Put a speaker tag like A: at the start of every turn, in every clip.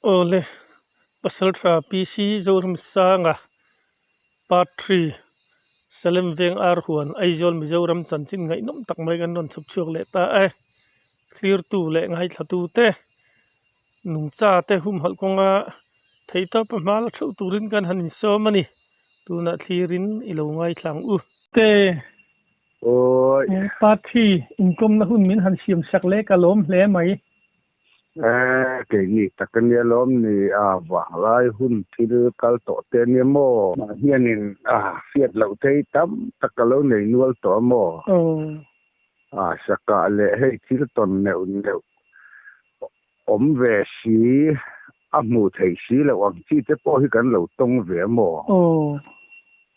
A: Awle, Pasaltha PC Zoramsanga Part Three, Salem Veng Arhuan, Aizawl Mizoram chanchin ngaihnawm tak mai kan rawn chhawp chhuak leh ta e. Thlirtu leh ngaithlatu te, nungcha te humhalh kawnga theihtawp a hma la theuh turin kan han insawm a ni. Tunah thlirin i lo ngaithla ang u. Te.
B: Awi.
A: Part Three inkawmna hun min han siam sak leh ka lawm hle mai.
B: Eh, keini tak a nia lawm ni, a vanglai hun thil kal tawh te a nia maw? Mah hianin a hriat loh thei tam tak ka lo nei nual tawh a maw? A sakah leh hei thil tawn neuh neuh awm ve si, a hmuh theih si loh ang chi te pawh hi kan lo tawng ve a maw?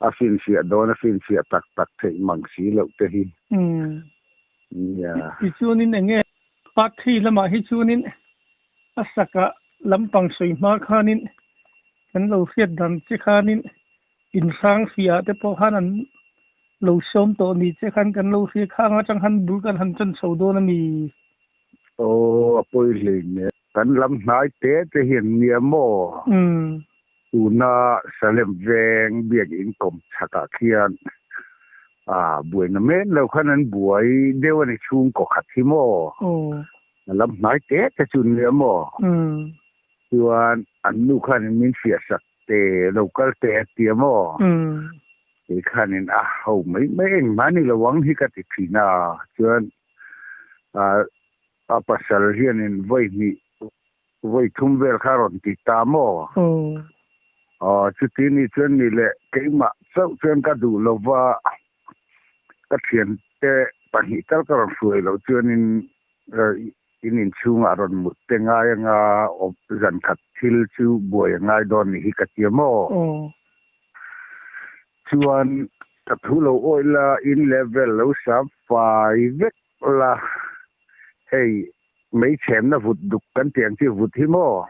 B: A finfiah dawn a finfiah tak tak theih mang si loh te hi. Nia.
A: Tichuanin enge Part three lamah hi chuanin a sakah lampang sawi hma khanin kan lo hriat dan che khanin inhrang hriah te pawh khan an lo sawm tawh ni che khan kan lo hria khang atang khan bul kan han chan chho dawn a ni.
B: Aw a pawi hlein e. Kan lam hnai te te hian nia maw? Tuna Salem veng biakinn kawm chhakah khian A buaina men lo khan an buai deuh a ni chhungkaw khat hi maw? A lam hnai te te chu nia maw? Chuan an nu khanin min fiah sak te lo kal te a tia maw? Kei khanin a ho mai mai engmah ni lo ang hi ka ti thin a. Chuan a pasal hianin vawi hnih Vawi thum vel kha rawn ti ta maw? Aw, chuti ni chuan ni leh keimah chauh chuan ka duh lo va, ka thiante pahnih tal ka rawn hruai loh chuanin in inchhungah rawn mut te ngai anga awp zan khat thil chu buai a ngai dawn ni hi ka tia maw? Chuan ka thu lo awih la, in level lo sam fai vek la, hei Meichhemna vut duk kan tih ang chi vut hi maw?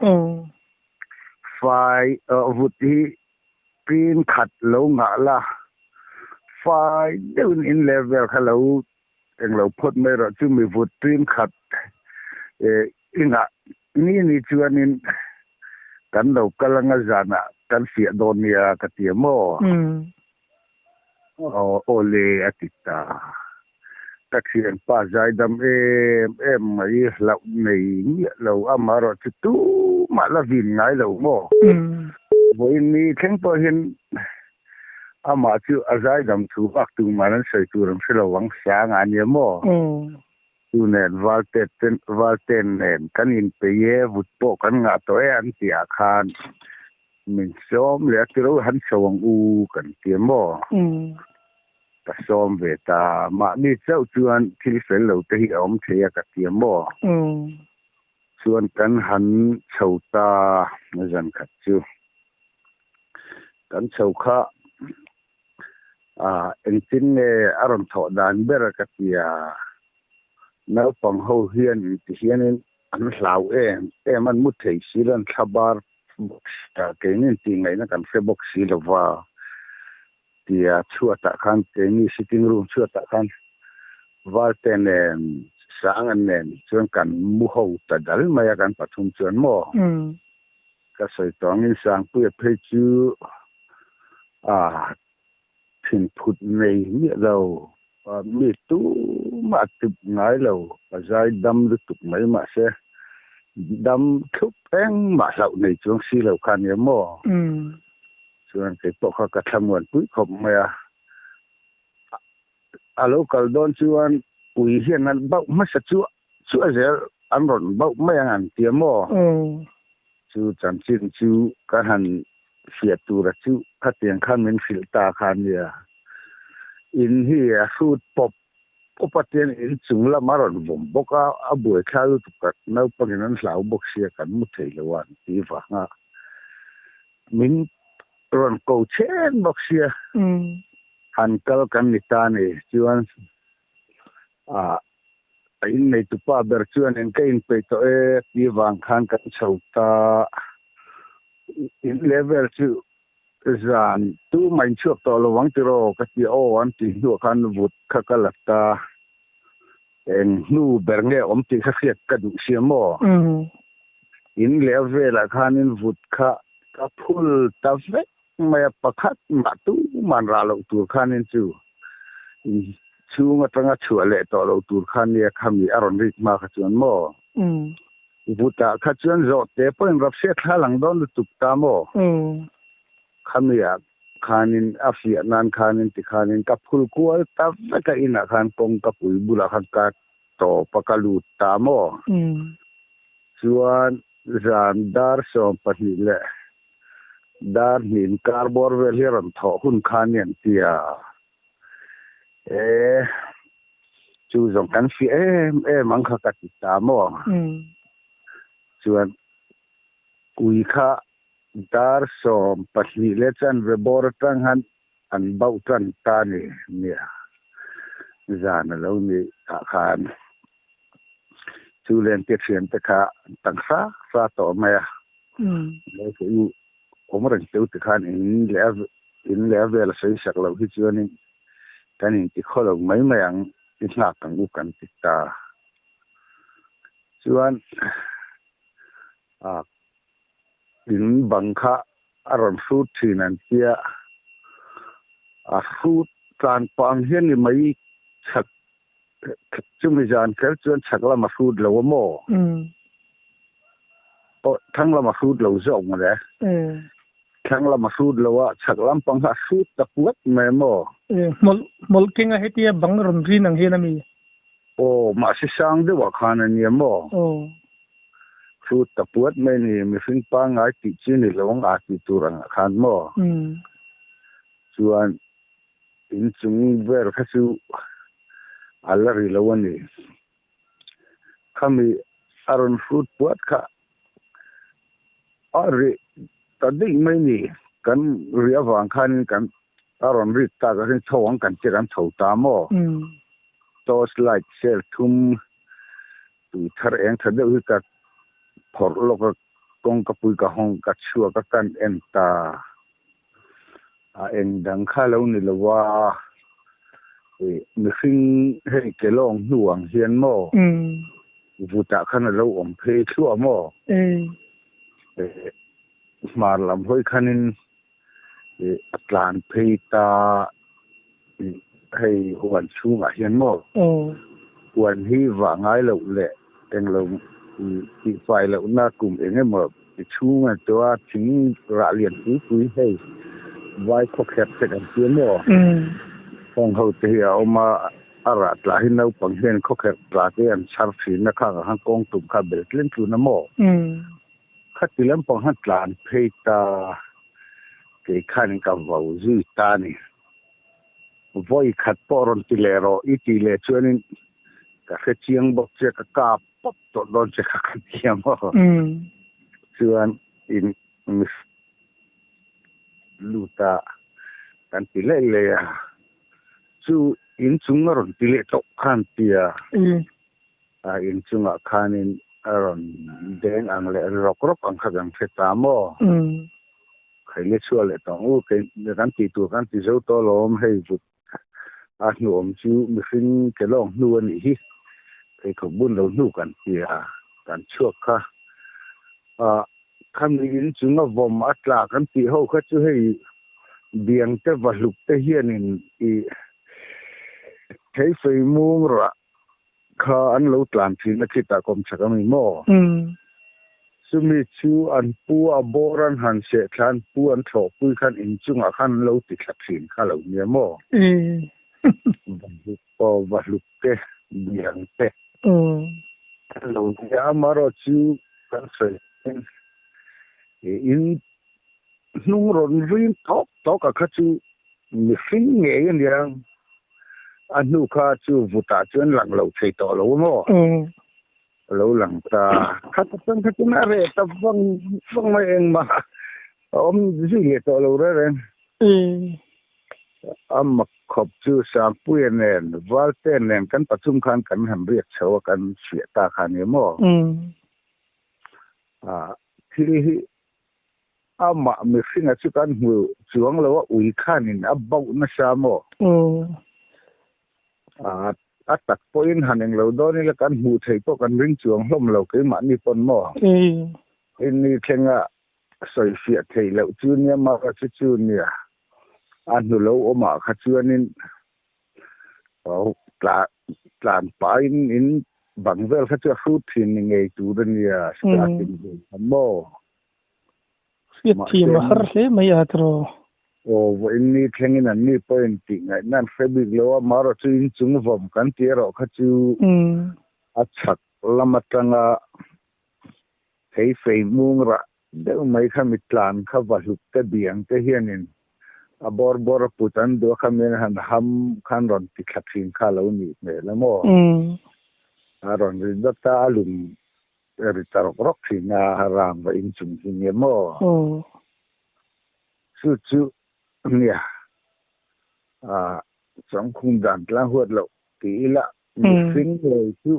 B: Fai vut hi pin khat lo ngah la, fai deuhin in level kha lo englo phawt mai rawh chu mi vut pin khat i ngah ni ni chuanin kan lo kal anga zanah kan fiah dawn nia ka ti a maw? Aw awle a ti ta. Ka thianpa zaidam em em mai hlauh nei miah lo amaherawh chu tumah la vin ngai lo maw? Vawiin ni thleng pawh hian amah chu a zaidam thu bak tumah an sawi tur an hre lo ang sang a nia maw? Chu nen Valten nen kan inpei e, vut pawh kan ngah tawh e an tih ah khan Min sawm leh a tiro han chho ang u kan ti a maw? Ka sawm ve ta. Mahni chauh chuan thil fel lo te hi a awm thei a ka ti a maw? Chuan kan han chho ta zan khat chu. Kan chho kha engtin nge a rawn thawh dan ber ka ti a. Naupang ho hian ti hianin an hlau em em an mu thei si lo an thlabar bawk si a, keini tih ngaihna kan hre bawk si lo va tia chhuatah khan keini sitting room chhuatah khan Valte nen Sanga nen chuan kan mu ho ta dal mai a kan pathum chuan maw ka sawi tawh angin Sangpuia phei chu a thinphut nei miah lo mi tumah tip ngai lo a zai dam lutuk mai mahse dam thlup engmah hlauh nei chuang si lo kha nia maw? Chuan kei pawh kha ka thlamuan pui khawp mai a, a lo kal dawn chuan ui hian an bauh hmasa chuah chuah zel an rawn bauh mai ang an tia maw? Chu chanchin chu ka han hriat tura chu khatiang khan min hrilh ta kha nia. In hi a hrut pawp pawp a tiang in chung lam a rawn vawm bawk a, a buaithla lutuk a naupangin an hlau bawk sia kan mu thei lo a an ti vang a, min rawn ko chhen bawk sia han kal kan ni ta ni chuan ah A inneitupa ber chuan in ka inpeih tawh e ti vang khan kan chho ta. In level chu zan tumah in chhuak tawh lo ang tiraw ka ti a, aw an tih hnuah khan vut kha ka la ta. Eng hnu ber nge awm tih kha hriat ka duh sia maw? In leh a velah khanin vut kha ka phul ta vek mai a, pakhat mah tuman rah loh tur khanin chu in chhung atanga chhuah leh tawh loh tur kha nia khami a rawn rik hma kha chuan maw? Vutah kha chuan zawhte pawhin Rapsia thla lang dawn lutuk ta maw? Khami ah khanin a fiah nan khanin tikhanin ka phul kual ta vek a, inah khan kawngka pui bulah khan ka tawp a ka lut ta maw? Chuan zan dar 12 leh dar hnih inkar bawr vel hi a rawn thawh hun kha a ni an ti a. E, chu zawng kan fiah em em ang kha ka ti ta maw? Chuan ui kha dar 12 leh chanve bawr atang han an bauh tan ta ni nia zan a lo ni ah khan chu lente thian te kha an tang hra hra tawh mai a lo che u awm reng teu ti khan in leh a in leh a vel a sawi sak loh hi chuanin kan inti khaw lo mai mai ang i nghak ang u kan ti ta chuan a in bang kha a rawn hrut thin an tia, a hrut tlan pah ang hian ni mai chhak chumi zan kher chuan chhak lam a hrut lo a maw? Aw thlang lam a hrut lo zawk maw le? Thlang lam a hrut lo a, chhak lampang kha a hrut ta puat mai a maw?
A: Hmawlh hmawlh kenga hetia bang rawn rin ang hian a mi?
B: Aw, mahse sang deuhah khan a nia maw?
A: Aw.
B: Hrut ta puat mai ni, mihring pangngai tih chi ni lo ang a tih tur angah khan maw? Chuan inchung vel kha chu a la ri lo a ni. Khami a rawn hrut puat kha a ri ta daih mai ni. Kan ri avang khanin kan a rawn rik tak a chho ang kan che kan chho ta maw? Torch light cell thum Tui thar eng tha deuh hi ka phawrh lawk a, kawngka pui ka hawng ka chhuak a kan en ta. A eng dang kha lo ni lo a, ih mihring hei ke lawng hnu ang hian maw vutah khan a lo awm phei thluah maw? Ih hmar lam hawi khanin ih a tlan phei ta ih hei huan chhungah hian maw huan hi vah ngai loh leh englo ih tihfai lohna kum eng emaw ti chhung a tua thing rah lian pui pui hei vai khawkherh te kan tia maw heng ho te hi a awm a a rah tlah hi naupang hian khawkherh tla te an chhar thin a khangah khan kawng tum kha bel tlem tlun a maw. Khati lampang han tlan phei ta, kei khan ka vo zui ta a ni. Vawi khat pawh rawn ti leh rawh i tih leh chuanin ka hre chiang bawk che, ka kap pawp tawh dawn che kha ka ti a maw? Chuan in lut a kan ti leh leh a, chu inchung a rawn ti leh tawh khan tia. A inchungah khanin a rawn deng ang leh rawk rawk ang kha kan hre ta maw? Khaile chhuah leh tawng u, kei kan tih tur kan ti zo tawh alawm, hei vut a hnuawm chu mihring ke lawng hnu a nih hi, pheikhawk bun lo hnu kan ti a, kan chhuak kha. Khami inchung a vawm a tla kan tih ho kha chu hei biang te vahluk te hianin i theifei mung rah Kha an lo tlan thin a khitah kawm chak a mi maw? Chumi chu an pu a bawr an han seh thla an pu an thlawhpui khan inchungah khan an lo ti thla thin kha lo nia maw? Vahluk aw vahluk te biang te an lo nia amarawh chu kan sawi hian in hnung rawn ring tawk tawk a kha chu mihring ngei a nia. A hnu kha chu vutah chuan lang lo thei tawh lo maw? A lo lang ta. Khat atang kha chuan a reh ta vang vang mai engmah a awm zui leh tawh lo reng reng. A mak khawp chu Sangpuia nen Valte nen kan pathum khan kan han riak chho a kan hriah ta kha nia maw? Thil hi Amah mihringa chu kan hmu chuang lo a, ui khanin a bauh nasa maw? A tak pawhin han englo dawn ila kan hmuh theih pawh kan ring chuang hlawm lo keimahni pawn maw? Inni thlenga sawifiah theih loh chu nia maka chu chu nia a hnu lo awmah kha chuanin tlan pahin in bang vel kha chu a hrut thin ni ngei tur a nia starting ve kha maw.
A: Hriat thiam a har hle mai a tiraw.
B: Aw vawiin ni thlengin an ni pawhin tih ngaihna an hre bik lo a, marawh chu inchung vawm kan tih erawh kha chu a chhak lam atanga Thei fei mung rah deuh mai kha mi tlan kha va hlut te biang te hianin a bawr bawr a put an duh a kha mian han ham khan rawn ti thla thin kha a lo nih hmel a maw? A rawn ri dawt a, a lum ri ta rawk rawk thin a, a rang va inchung hi nge maw? Chu chu nia chawngkhum dan tlang huat loh ti ila mihring ngei chu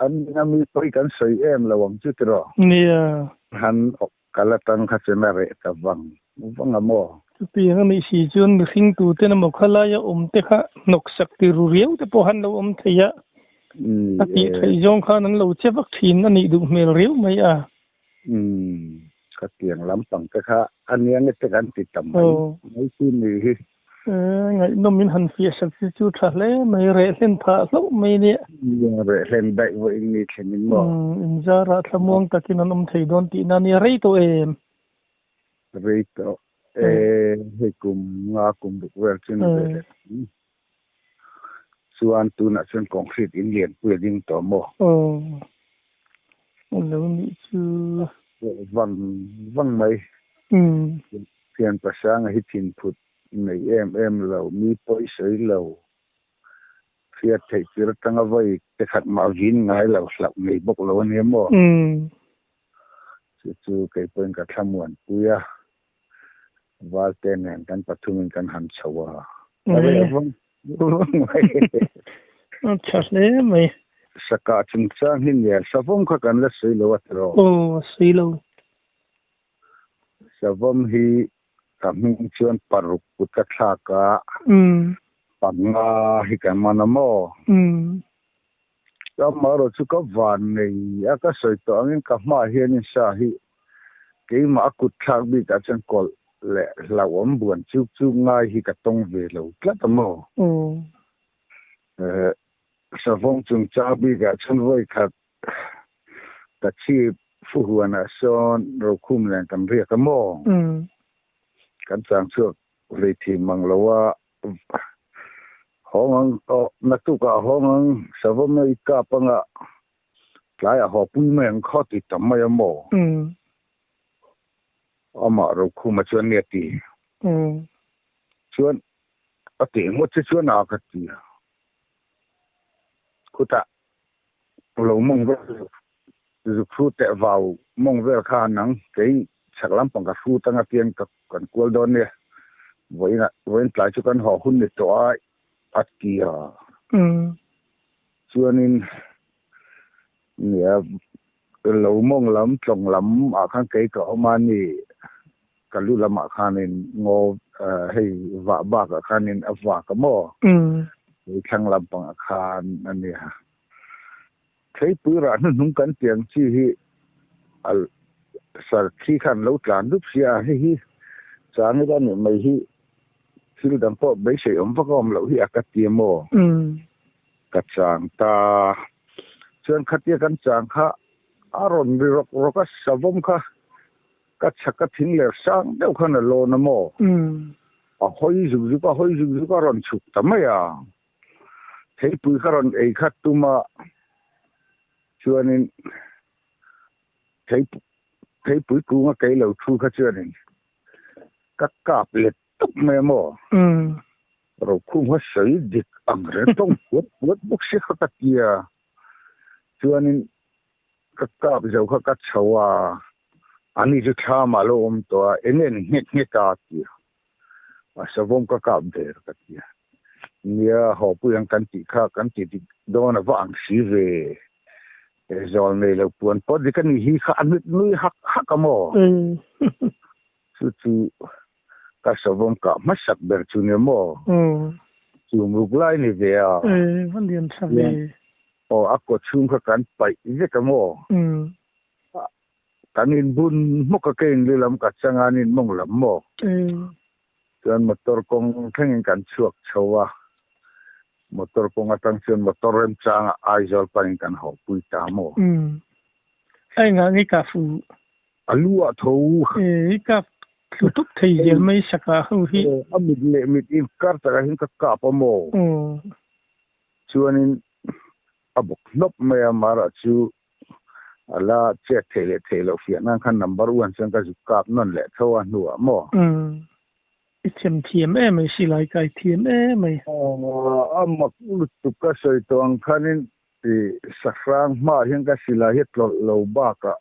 B: An ina mi pawi kan sawi em lo ang chu tiraw?
A: Nia.
B: Han awk kal atang kha chuan a reh ta vang vang a maw?
A: Chutiang a nih si chuan mihring tuten emaw khalaia awm te kha hnawksak ti ru riau te pawh han lo awm thei a, a tih theih zawng khan an lo che vak thin a nih duh hmel riau mai a.
B: Umm, khatiang lampang te kha a nia nge te kan ti ta mai mai chu ni hi.
A: Ngaihnawm in han fiah sak hi chu tha hle mai, reh hlen phah hlauh mai nia.
B: Nia, reh hlen daih vawiin ni thlen in maw?
A: Umm, inzarah thlamuang takin an awm thei dawn tihna nia, rei tawh em?
B: Rei tawh e, hei kum nga kum ruk vel chu ni ve leh ang. Chuan tunah chuan concrete in lianpui a ding tawh maw?
A: Aw, a lo nih chu.
B: Vang vang mai. Thian pasanga hi thinphut nei em em lo, mi pawi sawi lo, hriat theih tir atanga vawi te khat mah vin ngai lo, hlauh nei bawk lo a nia maw? Chu chu kei pawhin ka thlamuanpui a. Valte nen kan pathumin kan han chho a, a reh vang vang mai.
A: A tha hle mai.
B: Sakah chungchang hi nia, savawm kha kan la sawi lo a tiraw?
A: Aw, sawi lo.
B: Savawm hi ka hming chuan paruk kut ka thlak a, panga hi kan man a maw? Amaherawh chu ka van nei a, ka sawi tawh angin ka hmaah hianin sa hi keimah a kut thlak bikah chuan kawlh leh hlauhawm buan chuk chuk ngai hi ka tawng ve lo tlat a maw? Savawng chungchang bikah chuan vawi khat ka chhip fuhuanah sawn rokhum nen kan riak a maw? Kan chang chhuak hlei thin mang lo a, Hawng ang aw, naktukah hawng ang, savawm i kap anga tlaiah haw pui mai ang khaw ti tam mai a maw? Amah Rokhuma chuan nia ti. Chuan a tih ngawt che chuan a ka ti a. Khutah lo mawng vel zuk hru teh vau mawng vel kha nang kei chhak lampang ka hrut anga tiang ka kan kual dawn nia vawiin ah vawiin tlai chu kan haw hun ni tawh a a ti a chuanin nia lo mawng lam tlawng lam ah khan kei ka awm a ni ka lu lamah khanin ngaw hei vah bakah khanin a vak a maw thlang lampangah khan a nia. Theipui rah hnuhnung kan tih ang chi hi a sarthi khan lo tlan dup sia a, hei hi chang ila nih mai hi thil dang pawh beisei awm vak a awm loh hi a ka ti a maw? Ka chang ta. Chuan khatia kan chang kha a rawn ri rawk rawk a, savawm kha ka chhak a thing ler sang deuh khan a lawn a maw? A hawi zuk zuk a, hawi zuk zuk a rawn chhuk ta mai a. Theipui ka rawn ei khat tum a, chuanin theipui kunga kei lo thu kha chuanin ka kap let tawp mai a maw? Rokhum kha sawi dik ang reng tawng puat puat bawk si kha ka ti a, chuanin ka kap zo kha ka chho a, ani chu thlamah a lo awm tawh a, eng nge ni nghek nghek a ti a. A savawm ka kap der ka ti a. Nia, hawpui ang kan tih kha kan ti dik dawn a va ang si ve. He zawl nei lo puan pawh dik a nih hi kha a nut nui hak hak a maw? Chu chu ka savawm kah hmasak ber chu nia maw? Chum ruk lai ni ve a. Aw, a kawchhung kha kan paih vek a maw? Kan inbun hmawk a kein lilam ka chang a an in mawng lam maw? Chuan motor kawng thlengin kan chhuak chho a, motor kawng atang chuan motor remchanga Aizawl panin kan haw pui ta maw?
A: A engah nge ka fu?
B: A lu ah tho.
A: I kap thlu tup thei zel mai saka ho hi.
B: A mit leh mit inkar takah hian ka kap a maw? Chuanin a bawk hlawp mai a, Mara chu a la chet theih leh theih loh fiah nan khan number one chuan ka zuk kap nawn leh tho a hnuah maw?
A: I thiam thiam em mai silai kai thiam em mai.
B: A mak lutuk ka sawi tawh ang khanin i sahrang hmaah hian ka silai hi tlawlh lo bakah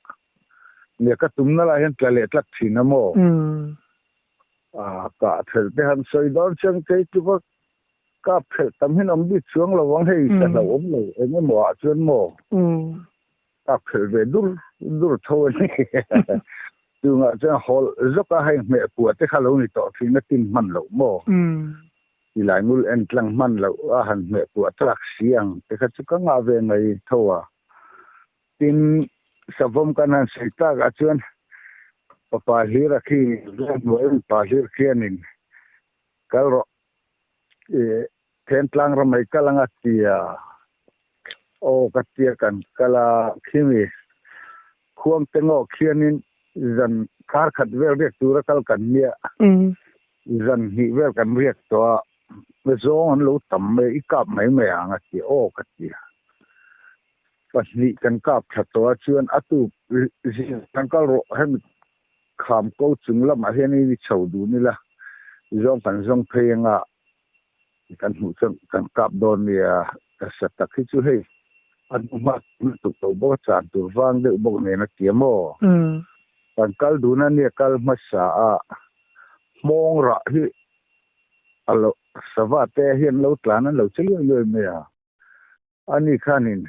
B: nia ka tumna lah hian tla leh tlat thin a maw? Kah thelh te han sawi dawn chuan kei tluka Kap thelh tam hian awm bik chuang lo ang hei ka hlauhawm lo eng emaw ah chuan maw kap thelh ve dur dur tho a ni. Chungah chuan hawlh zawk a hei hmeh puah te kha lo ni tawh thin a tin hman loh maw tilai ngul en tlang hman loh a han hmeh puah tlak si ang te kha chu ka ngah ve mai tho a. Tin savawm kan han sawi tak ah chuan papa hlir a khi hnuai pa hlir khianin kal rawh I Thentlang ramei kal anga tia aw ka tia kan kal a khimi khuangte ngawh khianin zan khar khat vel riak tura kal kan nia zan hnih vel kan riak tawh a zawng an lo tam mai i kap mai mai ang a tia aw ka tia pahnih kan kap thla tawh a chuan a tuk zing kan kal rawh hemi Kham ko chung lamah hian i chho dun ila, zawng kan zawng phei anga kan hmuh chuan kan kap dawn nia. Ka sa tak hi chu hei a hnu hma lutuk lo bawk a, chan tur vang deuh bawk nen a ti a maw? Kan kal dun a nia, kal hmasa a hmawng rah hi a lo sava te hian lo tlan an lo che luai luai mai a, ani khanin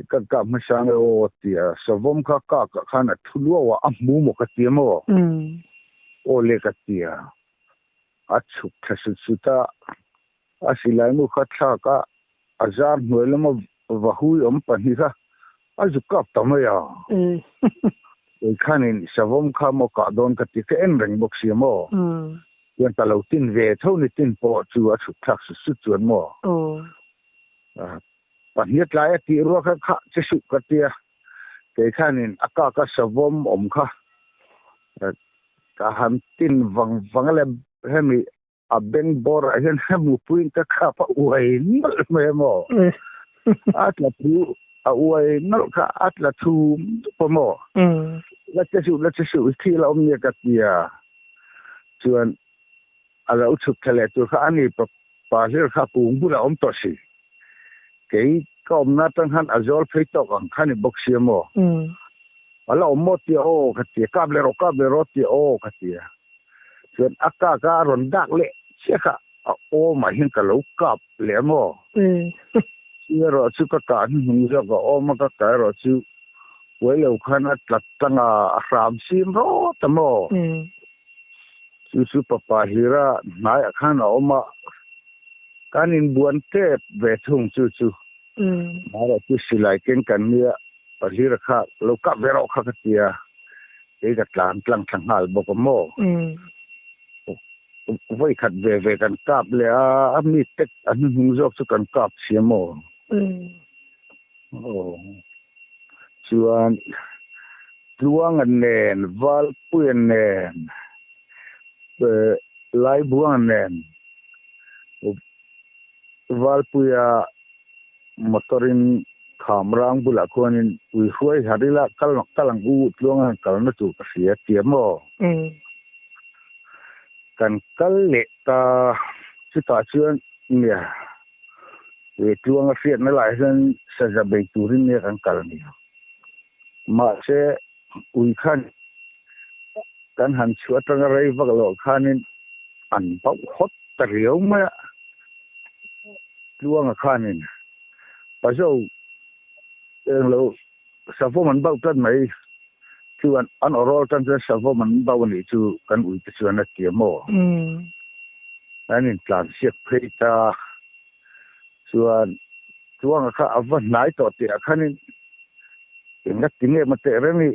B: Ka kap hmasa nge aw tia savawm kha kak ah khan a thu luau a, a hmu maw ka tia maw? Aw le ka tia. A chhuk thla sut sut a, a silai mu kha thlak a, a zar hnuai lama vahui awm pahnih kha a zuk kap ta mai a. Kei khanin savawm kha maw kah dawn ka ti ka en reng bawk sia maw? Chuan ka lo tin ve tho ni tin pawh chu a chhuk thlak sut sut chuan maw? Pahnih tlai a tih ruak kha khah che suh ka tia, kei khanin a kak a savawm awm kha ka han tin vang vang a le, hemi a beng bawr ah hian hemu puiin ka khap a uai nawlh mai a maw? A tla thu a uai nawlh kha a tla thum dup a maw? La che suh la che suh i thil a awm nia ka tia, chuan a lo chhuk thla leh tur kha a ni pa hlir kha kung bulah awm tawh si. Kei ka awmna atang khan a zawl phei tawk ang kha ni bawk sia maw? A la awm maw tia aw ka tia, kap leh rawh kap leh rawh tia aw ka tia. Chuan a kak a a rawn dak leh chiah kha a awmah hian ka lo kap leh a maw? Chu erawh chu ka kah hnuhnung zawk a awm a, ka kah erawh chu uai lo khan a tla tlang a, a hram sim rawt a maw? Chu chu papa hlira hnaiah khan a awm a, kan inbuan tep ve thung chu chu. Hmaiah chu silai keng kan nia, pa hlira kha lo kap ve rawh kha ka ti a, kei ka tlan tlang thla nghal bawk a maw. Vawi khat ve ve kan kap leh a, a mi tek a hnuhnung zawk chu kan kap si a maw. Aw. Chuan Tluanga nen, Valpuia nen, Laibuanga nen, Valpuia motor-in Khamrang bulah khuanin ui hruai har ila kal kal ang u Tluanga han kalna tur ka hria tia maw? Kan kal leh ta chutah chuan nia. He tluanga hriatna lai hian saza bei turin nge kan kal ni? Mahse, ui khan kan han chhuah atanga rei vak loh khanin an bauh hawt ta riau mai a. Tluanga khanin Pazo englo savawm an bauh tlat mai chu an awrawl tan chuan savawm an bauh a nih chu kan ui te chuan a ti a maw? An intlansiak phei ta chuan Tluanga kha a va hnai tawh tih ah khanin eng a ti nge maw teh reng i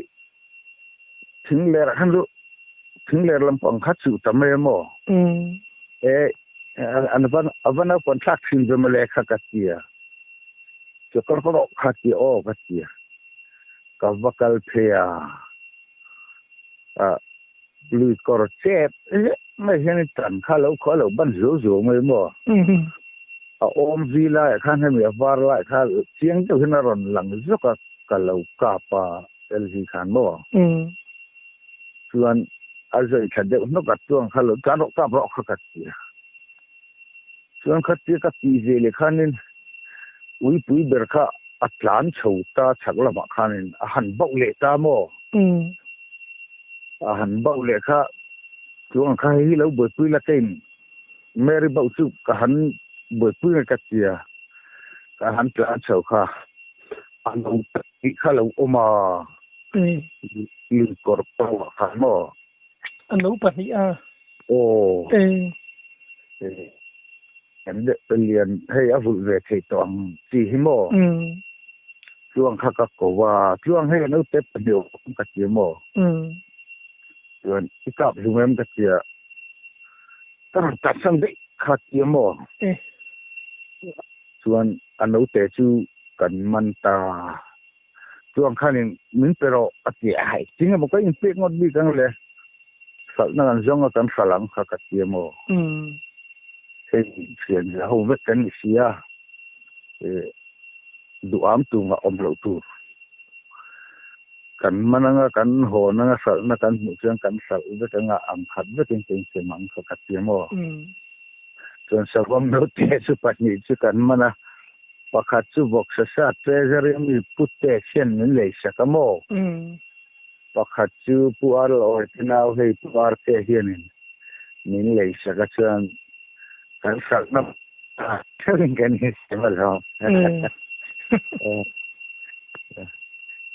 B: Thingler ah khan chu thingler lampang kha chuh ta mai a maw? E an va a va naupang thlak thin ve mawle kha ka ti a. Chu kal ka rawh kha ti aw ka ti a. Ka va kal phei a. Ah lui kawr chep zet mai hian i tan kha lo khaw a lo ban zuau zuau mai maw? A awm vi laiah khan hemi a var laiah kha chiang deuh hian a rawn lang zawk a ka lo kap a LV khan maw? Chuan a zawi thla deuh hnawk a chuang kha lo tlan rawh kap rawh kha ka ti a. Chuan khatia ka tih ve leh khanin uipui ber kha a tlan chho ta chhak lamah khanin a han bauh leh ta maw? A han bauh leh kha chuang kha hei hi lo buaipui la keiin Mary bauh chu ka han buaipui nge ka tia ka han tlan chho kha a lo tih kha lo awm a luikawr pawh ah khan maw?
A: A lo pahnih a.
B: Aw. Kan deuh te lian hei a vulh ve thei tawh ang chi hi maw? Tluang kha ka ko a, Tluang hei naute pahnih awm ka ti maw? Chuan i kap hlum em ka ti a, ka rawn kalsan daih kha ti maw? Chuan a naute chu kan man ta. Chuang khanin min pe rawh a ti a, hei tinge maw ka inpek ngawt bik ang le, hralhna kan zawng a kan hralh ang kha ka ti a maw. Hei thian za ho vek kan ni si a, duham tur ngah awm loh tur. Kan man anga kan hawn anga hralhna kan hmuh chuan kan hralh vek anga ang khat vekin ka insem ang kha ka ti a maw. Chuan savawm naute chu pahnih chu kan man a, Pakhat chu vawksa sa treasury a mi Pu Tek hian min lei sak a maw? Pakhat chu Pu Ar Lawi te nau hei Pu Ar te hianin min lei sak a chuan kan hralhna theuhin kan insem alawm.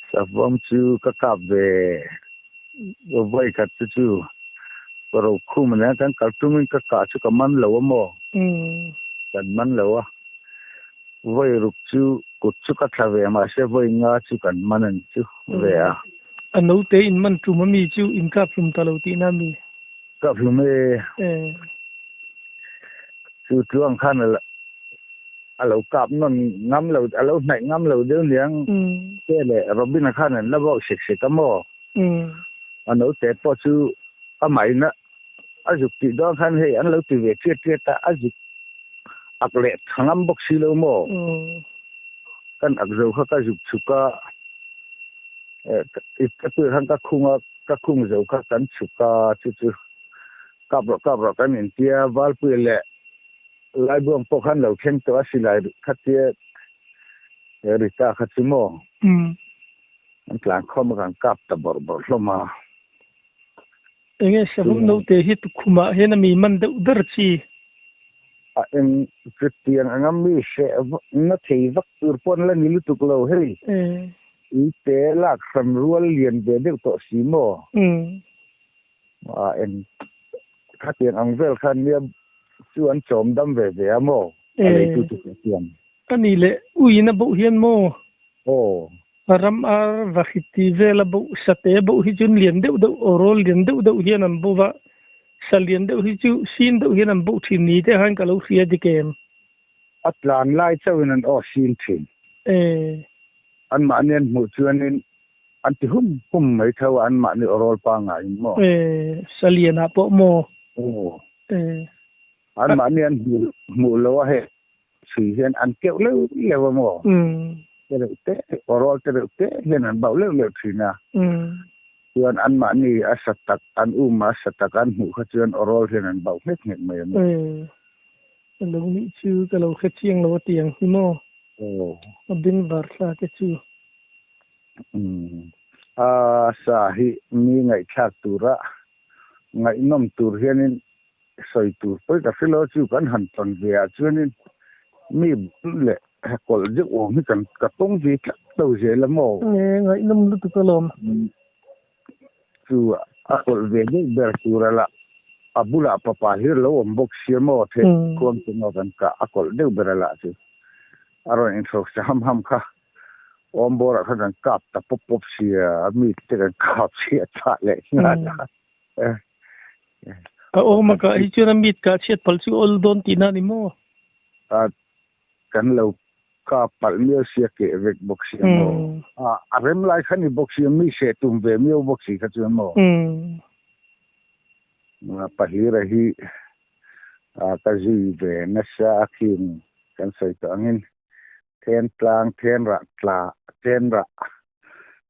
B: Savawm chu ka kap ve vawi khat chu chu Rokhum nen kan kal tumin ka kah chu ka man lo a maw? Kan man lo a, vawi ruk chu kut chu ka thla ve mahse vawi nga chu kan man an chu ve a.
A: A naute in man tum a mi chu in kap hlum ta lo tihna a mi?
B: Kap hlum e. Chu tluang khan a lo kap nawn ngam lo, a lo hnaih ngam lo deuh niang te leh Robin-a khan an la bawk sek sek a maw? A naute pawh chu amah in a A zuk tih dawn khan hei an lo ti ve tiat tiat a, a zuk ak leh tha ngam bawk si lo maw? Kan ak zo kha ka zuk chhuk a, ka tuih khan ka khung a, ka khung zo kha kan chhuk a, chu chu kap rawh kap rawh kan intia, Valpuia leh Laibuang pawh khan lo thleng tawh a, silai kha tia Rita kha chu maw? An tlan khawm a kan kap ta bawrh bawrh hlawm a.
A: Enge savawm naute hi tukhumah hian a mi man deuh ber chi?
B: A eng chutiang anga mi hreh na thei vak tur pawh an la ni lutuk lo hei. Ite lak hran rual lian ve deuh tawh si maw? A eng khatiang ang vel khan nia chu an chawm dam ve ve a maw? A leitu chu hriat.
A: Ka ni leh uiin a boh hian maw?
B: Aw.
A: Ram ar vahrit ti vel a boh, sate boh hi chuan lian deuh deuh, aw rawl lian deuh deuh hian an bo va, sa lian deuh hi chu sin deuh hian an boh thin ni te khan ka lo hria dik em?
B: A tlan lai chauhin an aw sin thin.
A: E.
B: Anmahni an hmuh chuanin an ti hum hum mai tho a, anmahni aw rawl pangaiin maw?
A: E, sa lianah pawh maw?
B: Aw.
A: E.
B: Anmahni an hmuh lo a hei. Chhui hian an keuh leuh leuh a maw? Te reuh te, aw rawl te reuh te hian an bauh leuh leuh thin a. Chuan anmahni a sa tak, an um a sa tak an hmuh kha chuan aw rawl hian an bauh nghek nghek mai a maw?
A: Ka lo nih chu ka lo hre chiang lo a ti ang hi maw?
B: Aw.
A: A beng var thla te chu.
B: A sa hi mi ngaihthlak tura ngaihnawm tur hianin Sawi tur pawi ka hre lo chu kan han tawn ve ah chuanin mi bul leh kawlh deuh awm hi kan ka tawng ve tlat lo zel a maw?
A: Nge ngaihnawm lutuk alawm.
B: Chu a kawlh ve deuh ber tur a lah a bulah papa hlir lo awm bawk sia maw theh khuam chu maw kan kah a kawlh deuh ber a lah chu a rawn inhrosa ham ham kha. Awm bawrah khan kan kap ta pawp pawp sia, a mi te kan kap chhiat phah leh nghal a.
A: A awm a kah hi chuan a mit kah chhiat palh chu awl dawn tihna a ni maw?
B: A kan lo kap palh miau sia keh vek bawk sia maw? A rem lai kha ni bawk sia, mi seh tum ve miau bawk si kha chuan maw? Pahlira hi ka zui ve nasa a khing kan sawi tawh angin Then tlang, then rah tla, then rah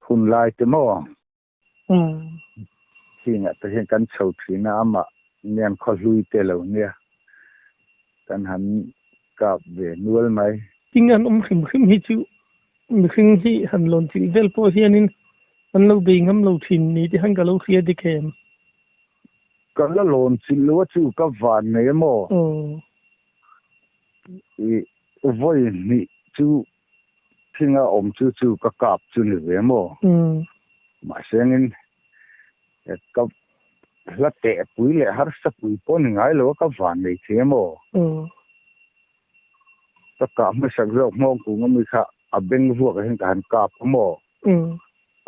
B: hun lai te maw? Hingah te hian kan chho thin a, amah nian khaw hlui te lo nia kan han kap ve nual mai.
A: Thing an awm hrim hrim hi chu mihring hi han lawn chilh vel pawh hianin an lo bei ngam lo thin ni te khan ka lo hria dik em?
B: Ka la lawn chilh lo a chu ka van nei a maw? I vawi hnih chu thinga awm chu chu ka kap chu ni ve maw? Mahse angin ka hla teh pui leh harsa pui pawh ni ngai lo a ka van nei thei a maw? Ka kah hmasak zawk hmawng kung ami kha a beng vuak ah hian ka han kap a maw?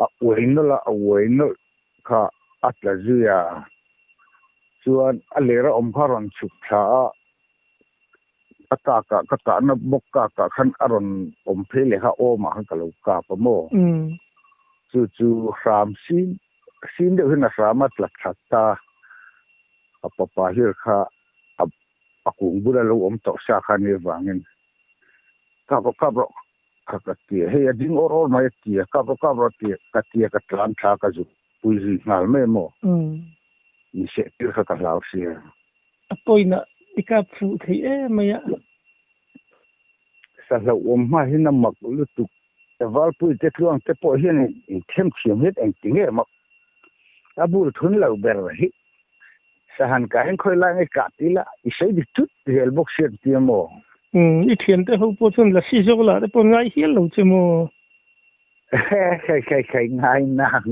B: A uai nawlh a, a uai nawlh kha a tla zui a, chuan a lera awm kha a rawn chhuk thla a, A kakah ka kahna bawk kakah khan a rawn awm phei leh kha awmah khan ka lo kap a maw? Chu chu hram sin sin deuh hian a hram a tla thla ta. A papa hlir kha a a kung bula lo awm tawh sa kha nia vangin kap rawh kap rawh kha ka ti a, hei a ding awr awr mai a ti a, kap rawh kap rawh a ti a, ka ti a ka tlan thla ka zuk pui zui nghal mai a maw? Inseh tir kha ka hlau sia.
A: A pawina i kap fuh thei em mai a.
B: Sa hlauhawm hma hian a mak lutuk. Valpui te tluang te pawh hian in them thiam hian engti nge mak. A bul thun lo ber hi. Sahan ka hian khawi lai nge kah ti la i sawi dik thut zel bawk sia ti a maw?
A: Umm i thian te ho pawh chuan lasi zawk lah te pawh ngai hial lo che maw?
B: Khai khai khai ngai nang.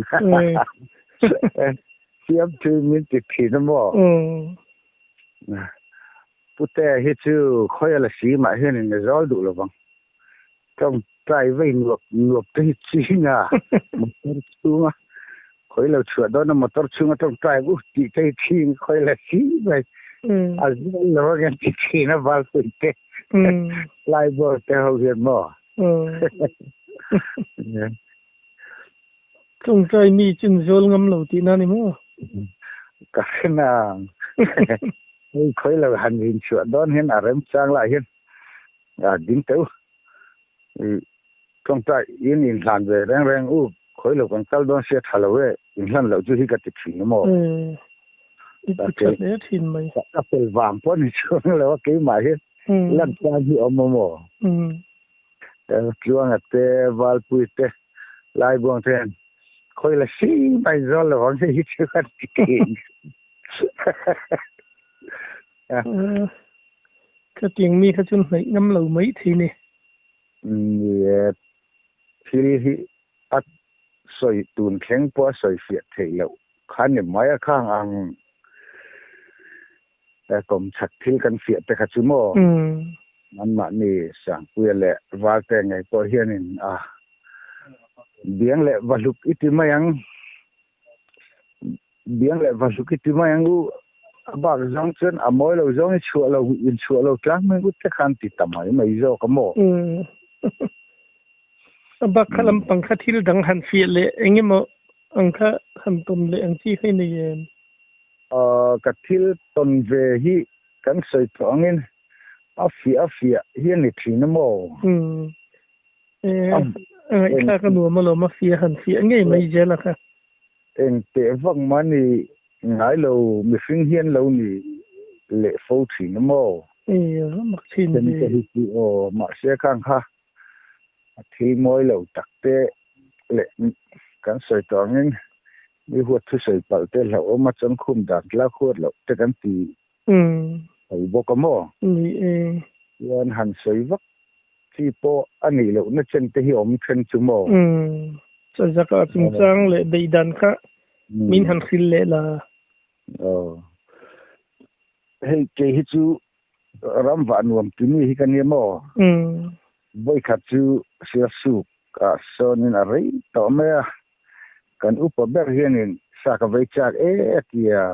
B: Siam thui min ti thin a maw? Pute hi chu khawi a la si mah hian in a zawl duh lovang. Tawngtai vei nuap nuap te hi ching a, motor chhunga khawi lo chhuah dawn a motor chhunga tawngtai u tih te hi ching khawi la si mai. A zawl lo ang an ti thin a valpui te laibawr te ho hian maw?
A: Tawngtai mi chin zawl ngam lo tih na ni maw?
B: Ka hre nang. Hei khawi lo han rin chhuah dawn hian a remchang lah hian a ding teuh. Tawngtai in inhlan ve reng reng u, khawi lo kan kal dawn sia tha lo e, inhlan loh chu hi ka ti thin a maw?
A: I ti tha hle thin mai.
B: Ka fel vang pawh ni chuang lo a keimah hi lan tan hi awm a maw? Tluanga te, Valpui te, Laibuang te hian khawi la si mai zawl lo ang hei hi chu an ti thin.
A: Khatiang mi kha chuan hnaih ngam lo mai thei ni.
B: Ni e, thil hi a sawi tun thleng pawh a sawi fiah theih loh kha ni mai a khang ang. Kawm chak thil kan fiah te kha chu maw? Anmahni Sangpuia leh Valte ngei pawh hianin a biang leh vahluk i ti mai ang, biang leh vahluk i ti mai ang u, a bak zawng chuan a mawi lo zawng i chhuah lo, in chhuah lo tlang mai ut te khan ti ta mai mai zawk a maw?
A: A bak kha lampang kha thil dang han fiah leh eng emaw ang kha han tawn leh ang chi kha i nei em?
B: Ka thil tawn ve hi kan sawi tawh angin a fiah a fiah hi a ni thin a maw?
A: Umm. E, a ngaihthlak a nuam alawm a fiah han fiah ngei mai zel a kha.
B: Eng teh vak mah ni ngai lo mihring hian lo ni leh fo thin a maw?
A: E, va mak thin ve.
B: Te hi chu aw, mahse khang kha a thil mawi lo tak te leh kan sawi tawh angin Mi huat thusawi palh te hlauhawm a changkhum dan tlak huat loh te kan ti thei bawk a maw?
A: Ni e.
B: Chuan han sawi vak chi pawh a nih lohna chen te hi awm then chu maw?
A: Chazaka chungchang leh beihdan kha min han hrilh leh la.
B: Aw. Hei kei hi chu ram vah nuam timi hi ka nia maw? Vawikhat chu Sialsuk. Ka sawnin a rei tawh mai a, kan upa ber hianin sa ka vei chak e a ti a.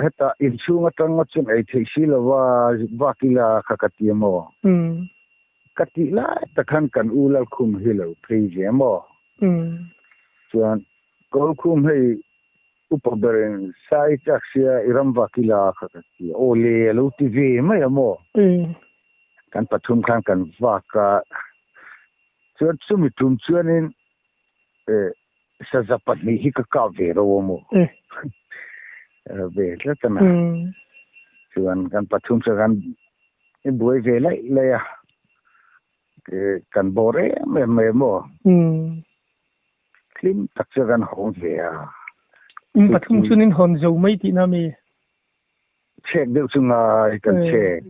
B: Heta inchhung atang ngawt chuan ei theih si lova vak ila kha ka ti a maw? Ka tih lai tak khan kan u Lalkhum hi lo phei ve a maw? Chuan Kawlkhum hei upa berin sa i chak sia i ram vak ila kha ka ti a, aw le a lo ti ve mai a maw? Kan pathum khan kan vak a, chuan chumi tum chuanin saza pahnih hi ka kap ve ro a maw? Ve tlat a na. Chuan kan pathum chuan kan i buai ve laih laih a, kan bawr em em mai a maw? Hlim tak chu kan hawng ve a.
A: In pathum chuan in hawn zo mai tihna mi?
B: Chhek deuh chu ngai kan chhek.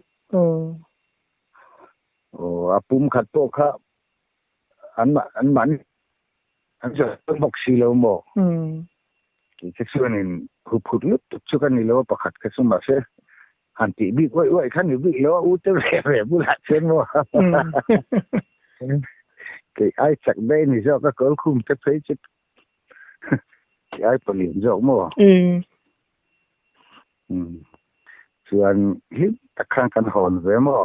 B: Aw, a pum khat pawh kha an an mahni an zawh bawk si lo maw? Tih chuanin huphut lutuk chu ka ni lo a, pakhat kha chu mahse han tih bik uaih uaih kha ni bik lo a, u te ve ve bulah chuan maw kei ai chak daih ni zawk a, kawl khum te phei chu kei ai palian zawk maw. Chuan hlim tak khan kan hawn ve maw.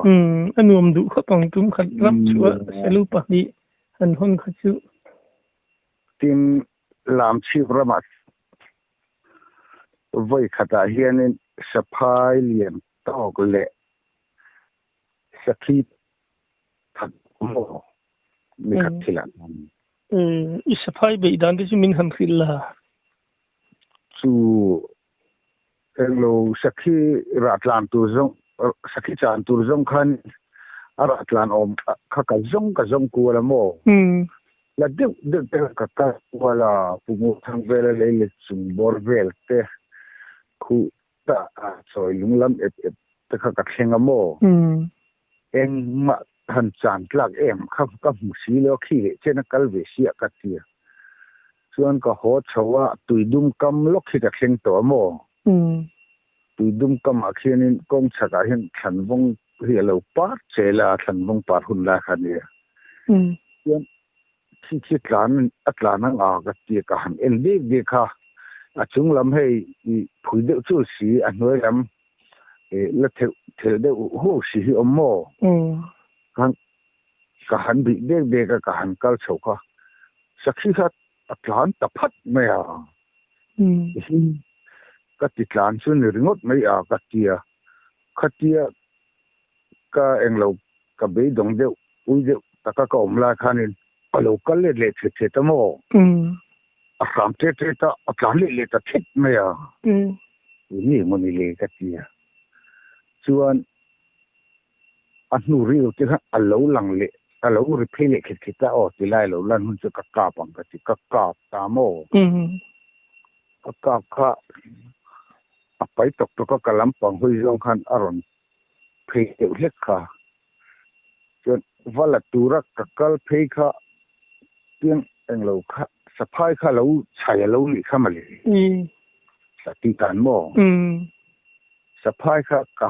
A: A nuam duh khawp ang tum khat ram chu a selu pahnih han hawn kha chu.
B: Tin, Lamchhip ramah Vawi khatah hianin saphai lian tawk leh sakhi that maw mi khat thil ah hman.
A: I saphai beih dan te chu min han hrilh la.
B: Chu englo sakhi rah tlan tur zawng sakhi chan tur zawng khan a rah tlan awm kha ka zawng ka zawng kual a maw? La deuh deuh te ka kal kual a, Pu Ngurthang vela lei let chung bawr vel te khuh ta a sawi lung lam ep ep te kha ka thleng a maw? Engmah han chan tlak em kha ka hmu si lo a, khi leh chen a kal ve si a ka ti a. Chuan ka haw chho a, tuidum kam lawk hi ka thleng tawh a maw? Tuidum kamah khianin kawng chhakah hian thlanvawng hi a lo par chel a, thlanvawng par hun lai kha a nia. Chuan khi khi tlan a tlan ang a ka ti a, ka han en bik bik a, a chung lam hei i phui deuh chul si, a hnuai lam la theuh thelh deuh huau si hi awm maw? Khan ka han bih bek bek a, ka han kal chho kha sakhi kha a tlan ta phat mai a, ka ti tlan chu ni ringawt mai a ka ti a, khatia ka englo ka beidawng deuh ui deuh taka ka awm lai khanin a lo kal let leh thet thet a maw? A hram tet tet a, a tlan leh leh ta thet mai a, eng nge maw ni le ka ti a, chuan a hnu rilru te kha a lo lang leh a lo ri phei leh khet khet a, aw tilai lo lan hun chu ka kap ang ka ti, ka kap ta maw? Ka kap kha a pai tawk tawk a, ka lampang hawi zawng khan a rawn phei deuh hlek kha. Chuan va la tura ka kal phei kha piang englo kha saphai kha lo chhai a lo nih kha mawle. Sa tih dan maw? Saphai kha ka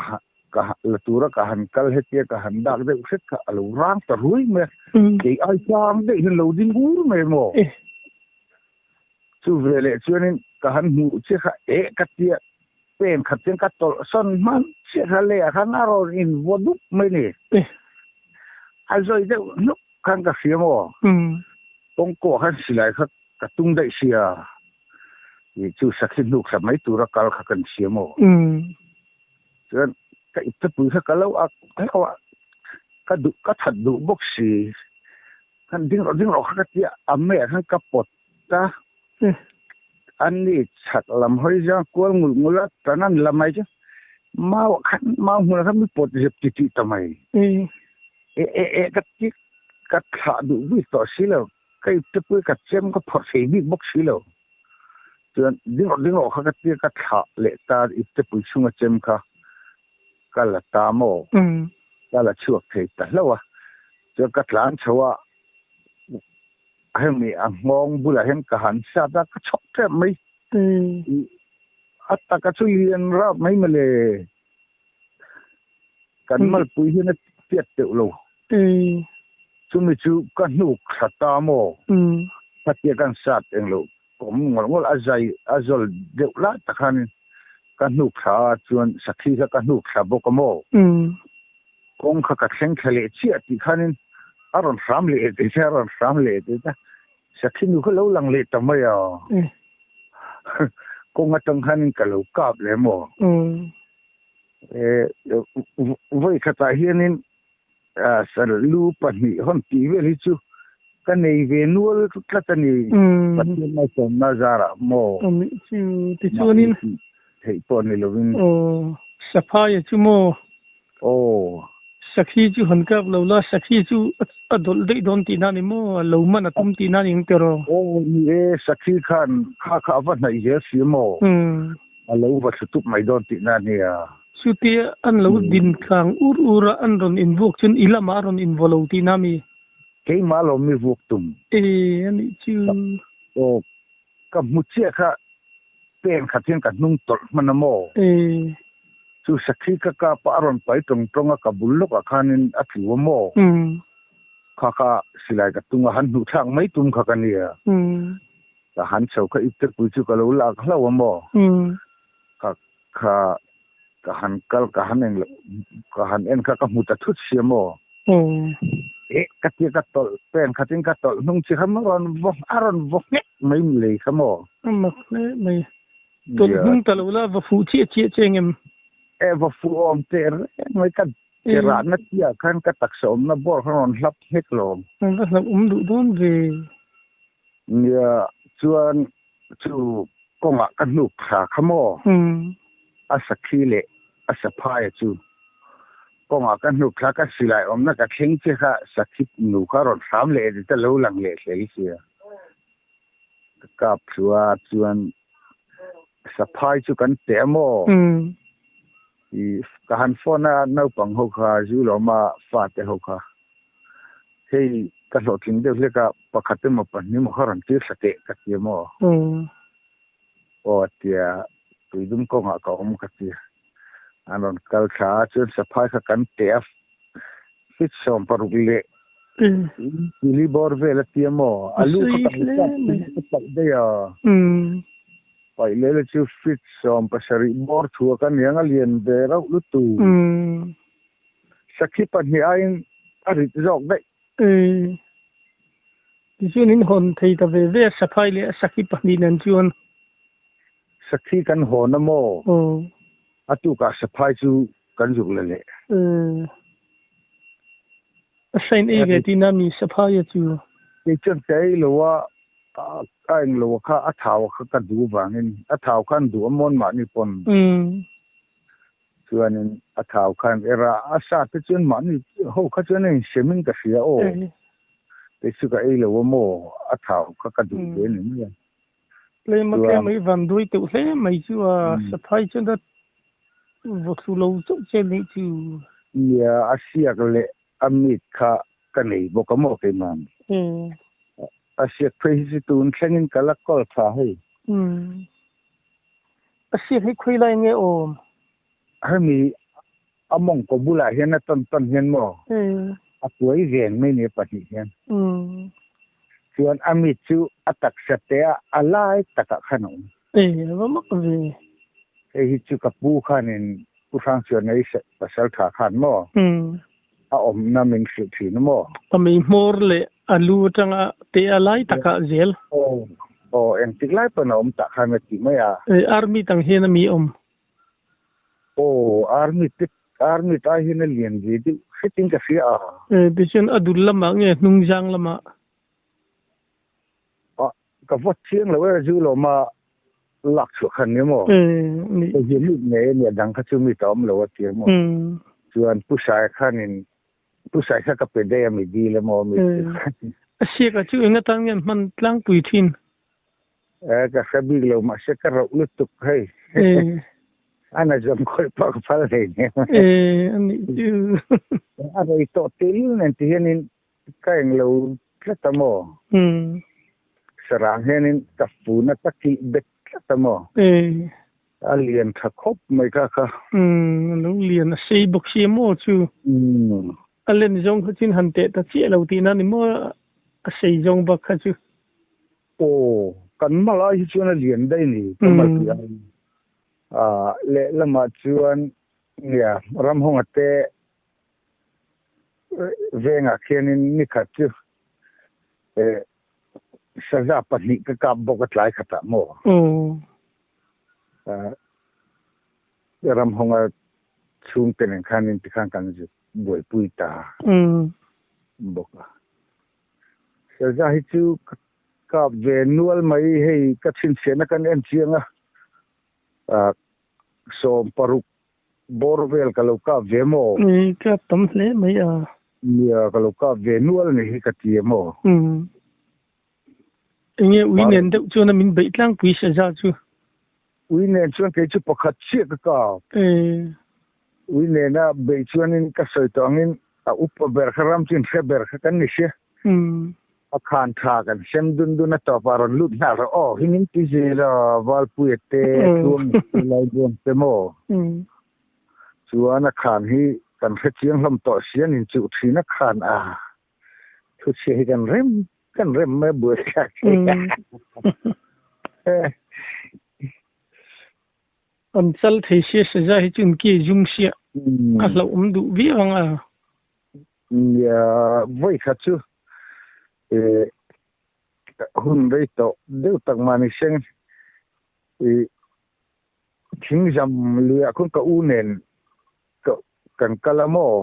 B: ka la tura ka han kal hetia ka han dak deuh hret kha a lo rang ta ruai mai a, kei ai chang daih hian lo ding ur mai maw? Chu veleh chuanin ka han hmuh che kha eh ka tia pen khat chuan ka tawlh sawn hman chiah kha leiah khan a rawn in vaw dup mai ni. A zawi deuh hnuk khan ka hria maw? Kawngkawh khan silai kha ka tung daih sia. Ih chu sakhi hnuk thla mai tura kal kha kan hria maw? Chuan ka iptepui kha ka lo ak hlauh a, ka duh ka that duh bawk si. Khan ding rawh ding rawh kha ka tia a maiah khan ka pawt ta. An ni chhak lam hawi zang kual ngul ngul a tan an la mai chu mau ah khan mau hmunah khan mi pawt zep ti tih ta mai. E e e ka ti ka thlah duh bik tawh si lo ka iptepui ka chem ka phawrh thei bik bawk si lo. Chuan ding rawh ding rawh kha ka tia ka thlah leh ta iptepui chhunga chem kha ka la ta maw? Ka la chhuak thei ta hlauh a, chuan ka tlan chho a, hemi a nghawng bulah hian ka han sat a, ka chhawk tep mai. A taka chu lian rap mai mawle, kan malpui hian a tiat teuh lo. Chumi chu ka hnuk thla ta maw? Khatia kan sat englo awm ngawlh ngawlh a zai a zawl deuh lai tak khanin ka hnuk thla a chuan sakhi kha ka hnuk thla bawk a maw? Kawng kha ka thleng thla leh chiah tih khanin a rawn hram leh tih a rawn hram leh tih a sakhi nu kha lo lang leh ta mai a. Kawng atang khanin ka lo kap leh maw? Vawi khatah hianin lu pahnih hawn tih vel hi chu ka nei ve nual tlat a ni. Pathian malsawmna zarah maw?
A: Anih chu tichuanin.
B: Theih pawh ni lovin.
A: Aw, Saphaia chu maw?
B: Aw.
A: Sakhi chu han kap lo la, Sakhi chu a dawlh daih dawn tihna a ni maw? A lo man a tum tihna a ni ang tiraw?
B: Aw, ni e, Sakhi khan kha kha a va hnaih zel si maw? A lo va thlu tup mai dawn tihna a nia.
A: Chutia an lo din tlang ur ur a, an rawn invuak chuan i lamah a rawn invaw lo tihna a mi?
B: Keimah lo mi vuak tum.
A: E, a nih chu.
B: Aw, ka hmu chiah kha pen khat hian ka hnung tawlh hman a maw?
A: E.
B: Chu sakhi ka kap a, a rawn pai tawng tawng a, ka bul lawkah khanin a tlu a maw? Kha kha silai ka tung a, han hnuh thlak mai tum kha ka nia. Ka han chho kha iptepui chu ka lo lak hlauh a maw? Ka kha ka han kal ka han eng loh ka han en kha ka hmu ta thut si a maw? Eh ka tia ka tawlh pen khatin ka tawlh hnung chi kha maw rawn vaw a rawn vaw nghek mai lei kha maw?
A: A mak hle mai. Tawlh hnung ta lo la va fuh chiah chiah che engem?
B: Eh va fuh awm teh reng mai ka ke rahna chiah khan ka taksa awmna bawr kha rawn hlap nghek lawm.
A: Va hlauh awm duh dawn ve.
B: Nia, chuan chu kawngah ka hnuk thla kha maw? A sakhi leh a saphaia chu kawngah ka hnuk thla, ka silai awmna ka thleng che kha sakhi nu kha rawn hram leh ta lo lang leh hle sia. Ka kap thlu a, chuan saphai chu kan teh a maw? Ka han phone a, naupang ho kha, zu lawma fate ho kha. Hei ka hlawhtling deuh hlek a, pakhat emaw pahnih emaw kha rawn tir thla teh ka ti maw? Aw a tia, tuidum kawngah ka awm ka ti. An rawn kal thla a, chuan saphai kha kan teh a, fit 60 leh tili bawr vel a tia maw? A lu kha ka hmu chak ka paih daih a. Paih leh la chu fit 70 bawr thu a ka niang a lian ve rauh lutuk. Sakhi pahnih aiin a rit zawk daih.
A: Umm. Tichuan in hawn thei ta ve ve a, saphai leh a sakhi pahnih nen chuan.
B: Sakhi kan hawn a maw?
A: Aw.
B: A tukah saphai chu kan zuk la leh.
A: Umm. A sain ei ve tihna mi saphai a chu?
B: Kei chuan ka ei lo a, a eng lo a kha a thau a kha ka duh vangin a thau khan duh a mawn mahni pawn.
A: Umm.
B: Chuanin a thau khan era a sa te chuan mahni ho kha chuan a insem in ka hria aw. Kei chu ka ei lo a maw a thau kha ka duh ve ni mai a.
A: Tlem a tlem mai van duai teuh hle mai chu a saphai chuan a vaw thlu lo chauh che nih chu.
B: Nia a siak leh a meat kha ka nei bawk a maw keimah. A siak phei hi chu tun thlengin ka la kawl tha hei.
A: A siak hi khawi lai nge awm?
B: Hemi a mawngkaw bulah hian a tawn tawn hian maw a kuai veng mai ni pahnih hian. Chuan a mit chu a taksa te a a lai takah khan a awm.
A: A va mak ve.
B: Hei hi chu ka pu khanin Pu Hrangchuanei pasal tha khan maw a awmna min hrilh thin a maw?
A: A mei hmawr leh a lu atanga te a lai takah zel.
B: Aw, aw, engtik lai pawn a awm tah khan a ti mai a.
A: Army tang hian a mi awm?
B: Aw, army te, army ta hian a lian ve deuh hretin ka hria a.
A: Tichuan a dul lamah nge hnung zang lamah?
B: A, ka vawt chiang lo e, zu lawma lak chhuah khan ni maw? Hei hi mit ngei a nia, dang kha chu mit a awm lo a ti a maw? Chuan Pu Saia khanin, Pu Saia kha ka pe daih a mi dil a maw mi ti khan.
A: A siak a chu eng atan nge an hman tlangpui thin?
B: E, ka hre bik lo, mahse ka rauh lutuk hei. A na zawm khawih pawh ka phal hlei nia.
A: E, a nih chu.
B: A rei tawh tel nen ti hianin Ka eng lo tlat a maw? Sarang hianin ka funa ka tih bet tlat a maw? A lian tha khawp mai kha kha.
A: A lo lian a sei bawk si a maw chu? A len zawng kha chin han teh ta chiah lo tihna ni maw a sei zawng bak kha chu.
B: Aw, kan mal ai hi chuan a lian daih ni, ka mal tih ai. Ah, lehlamah chuan nia Ramhawnga te vengah khianin nikhat chu eh saza pahnih ka kap bawk a tlai khatah maw? Ah, Ramhawnga chhungte nen khanin tikhan kan zut buaipui ta bawk a. Saza hi chu ka kap ve nual mai hei ka chhinchhiahna kan en chiang a, ah 60 bawr vel ka lo kap ve maw?
A: I kap tam hle mai a.
B: Nia ka lo kap ve nual ni hi ka ti maw?
A: Umm. Enge ui nen deuh chuan a min beih tlangpui saza chu?
B: Ui nen chuan kei chu pakhat chiah ka kap. Ui nena beih chuanin ka sawi tawh angin a upa ber kha ram chin hre ber kha kan ni sia. A khan tha kan sem dun dun a tawpah rawn lut nghal rawh aw hi min ti zel a Valpuia te Tluang te Laibuang te maw? Chuan a khan hi kan hre chiang hlawm tawh sia nin chuh thin a khan a Thuchhia hi kan rem kan rem mai a buaithlak thei a.
A: An chal thei sia saza hi chu in ke zum sia a hlauhawm duh viau ang a.
B: Nia vawi khat chu hun rei tawh deuh tak mahni seng i thingzam luiah khawn ka u nen kan kal a maw?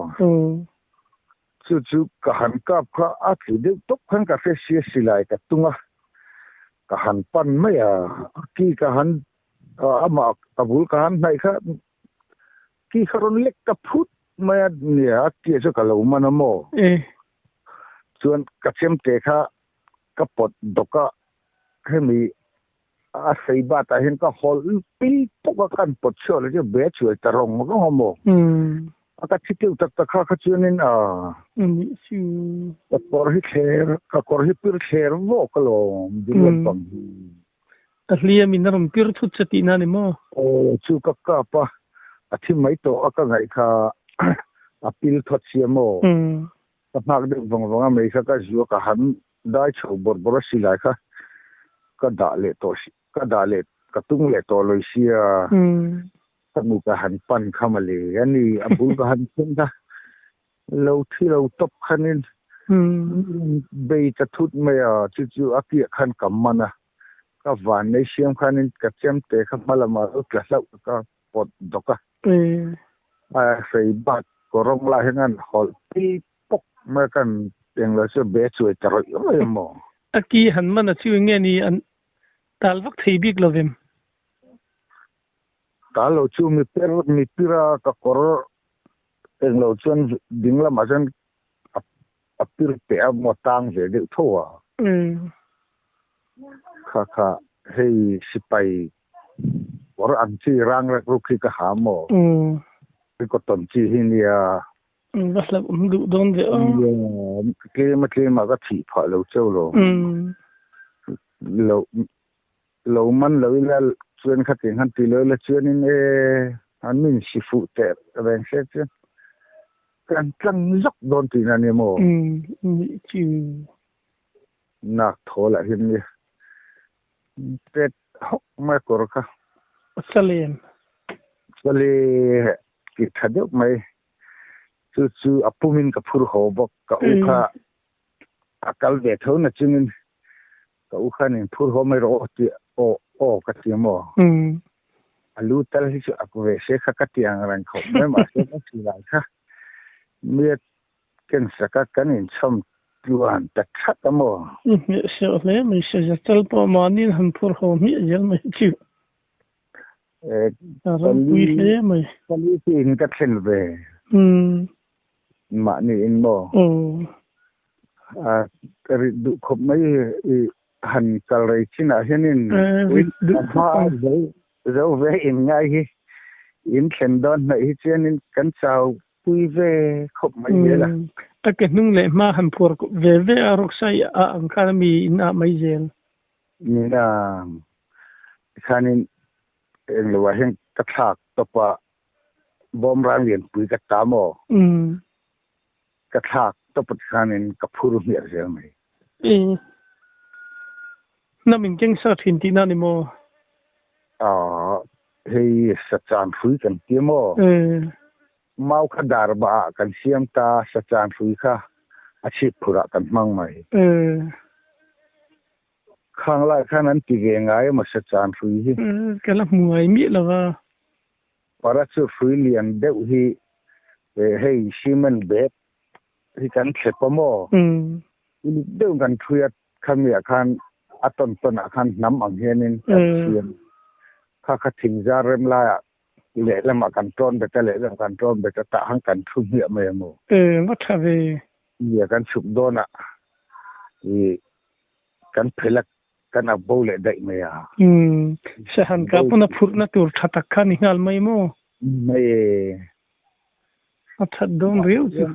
B: Chu chu ka han kap kha a tlu deuh tawp khan ka hre sia silai ka tung a, ka han pan mai a, a ki ka han amah ka bul ka han hnaih kha ki kha rawn lek ta phut mai a nia a tia chu ka lo man a maw? Chuan ka chemte kha ka pawt dawk a, hemi a sei bat ah hian ka hawlh pil pawk a kan pawt chhuak leh chu be chuai ta rawng rawng a maw? A ka thi teuh tak tak kha kha chuanin a ka kawr hi thler ka kawr hi pir thler vawk alawm ding lampang hi.
A: A hliam in a rawn pir thut che tihna a ni maw?
B: Aw chu ka kap a, a thi mai tawh a ka ngaih kha a pil thawt sia maw? Ka nghak deuh vang vang a mei kha ka zu a ka han dai chho bawrh bawrh a silai kha ka dah leh tawh si ka dah leh ka tung leh tawh lawi sia ka nu ka han pan kha mawle a ni a bul ka han thleng kha lo thi lo tawp khanin bei ta thut mai a chu chu a piah khan ka man a ka van nei siam khanin ka chem te kha hma lamah lo tla hlauh ka pawt dawk a. A hrei bat kawrawng lah hian an hawlh pui pawk mai a, kan englo chu be chuai ta rawih rawih a maw?
A: A ki han man a chu enge ni an tal vak thei bik lo vem?
B: Tal lo chu mi per mi pira ka kawr englo chuan ding lamah chuan a pir peh a maw tang ve deuh tho a. Kha kha hei sipai kawr ang chi rang rek ruk hi ka ha maw? Hi cotton chi hi nia.
A: Va hlauh awm duh dawn ve aw.
B: Nia, tlem a tlem ah ka thih phah lo cheu lo. Lo lo man lo ila chuan khatiang khan ti lo ila chuanin e an min si fuh teh reng se chuan kan tlang zawk dawn tihna a ni maw?
A: Nih chu.
B: Nak thaw lah hian nia pet hawk mai kawr kha.
A: Salem.
B: Sale tih tha deuh mai chu chu a pumin ka phur haw bawk ka u kha a kal ve tho na chungin ka u khan in phur haw mai rawh aw tih aw aw ka ti maw a lu tal hi chu ak ve se kha ka ti ang reng khawp mai mahse ka si lai kha miat Ken saka kan inchhawm tluan ta that a maw?
A: I hmeh hreuh hle mai se, Zatal pawh mahniin han phur ho hmiah zel mai chu. A ropui hle mai.
B: Pali chu in ka thlen ve. Mahni in maw? A rit duh khawp mai i han kal rei chinah hianin a hma zo ve in ngai hi in thlen dawn hnaih hi chuanin kan chau Pui ve khawp mai zel a.
A: A ke hnung leh hma han phuar ve ve a rawksai a ang khan a mi in ah mai zel.
B: Nina tikhanin englo ah hian ka thlak tawp a bawm rang lianpui ka ta maw? Ka thlak tawp khanin ka phur hmiah zel mai.
A: E Namin keng sa thin tihna ni maw?
B: Ah, hei sachan hrui kan ti maw?
A: E
B: Mau kha dar ba ah kan siam ta, sachan hrui kha a chhip phurah kan hmang mai.
A: E
B: Khang lai khan an ti ve ngai emaw sachan hrui hi?
A: E Ka la hmu ngai miah lova.
B: Parachute hrui lian deuh hi hei cement bag hi kan thlep a maw? Ulik deuh kan thui a, khami ah khan a tawn tawn ah khan hnam ang hianin kan siam. Kha kha thingzar rem laiah lehlamah kan tawn bet a, lehlamah kan tawn bet a, tah khan kan thu hmiah mai a maw?
A: E, va tha ve.
B: Nia, kan chhuk dawn ah i kan phelh a, kan up bo leh daih mai a.
A: Umm, Sahan kah pawn a phurhna tur tha tak kha ni nghal mai maw?
B: Mai e.
A: A that dawn riau chu.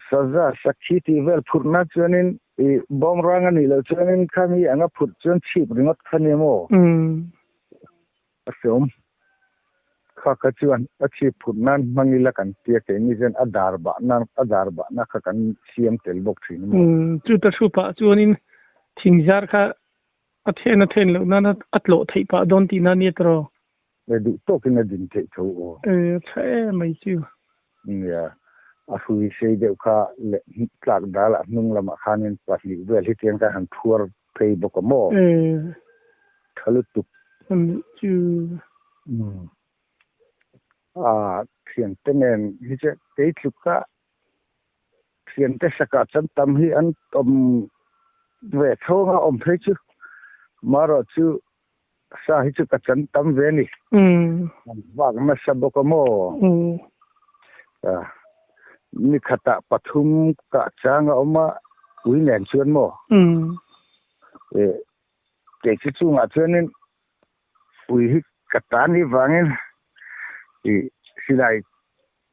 B: Saza, sakhi tih vel phurhna chuanin i bawmrang a nih loh chuanin khami anga phurh chuan chhip ringawt kha nia maw?
A: Umm.
B: A hreawm. Kha kha chuan a chhip phurh nan hmang ila kan tia keini chuan a dar bah nan a dar bahna kha kan siam tel bawk thin a maw?
A: Umm, chuta thu pah chuanin thingzar kha a then a then loh nan a tlawh theih pah dawn tihna nia tiraw?
B: E duh tawkin a din theih tho aw.
A: E tha em mai chu.
B: Nia, a hrui sei deuh kha leh tlak dalah hnung lamah khanin pahnih vel hi tiang khan han thuar phei bawk a maw?
A: E.
B: Tha lutuk.
A: Pahnih chu.
B: Umm. A thiante nen hi chu kei tluka thiante sakah chuan tam hi an awm ve tho anga awm phei chu. Marawh chu Sa hi chu ka chan tam ve a ni. An vak nasa bawk a maw? Ni khatah pathum kah chang a awm a, ui nen chuan maw? Kei chu chungah chuanin ui hi ka tan hi vangin silai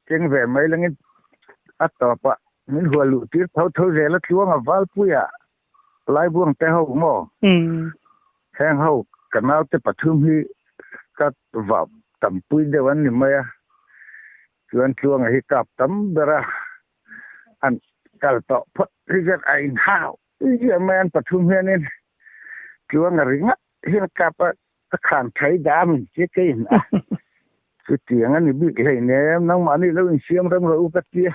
B: keng ve mai langin a tawpah min hual luh tir tho tho zel a, tluang a valpuiah Laibuang te ho maw? Heng ho ka naute pathum hi ka vah tampui deuh an ni mai a, chuan Tluanga hi kap tam ber a, an kal tawh phawt hi chuan a inhau ziah mai an pathum hianin Tluanga ringawt hian kap a, ka khan thai dah min che keiin a, chutiang a ni bik hleinem nangmahni lo insiam rem rawh u ka tia.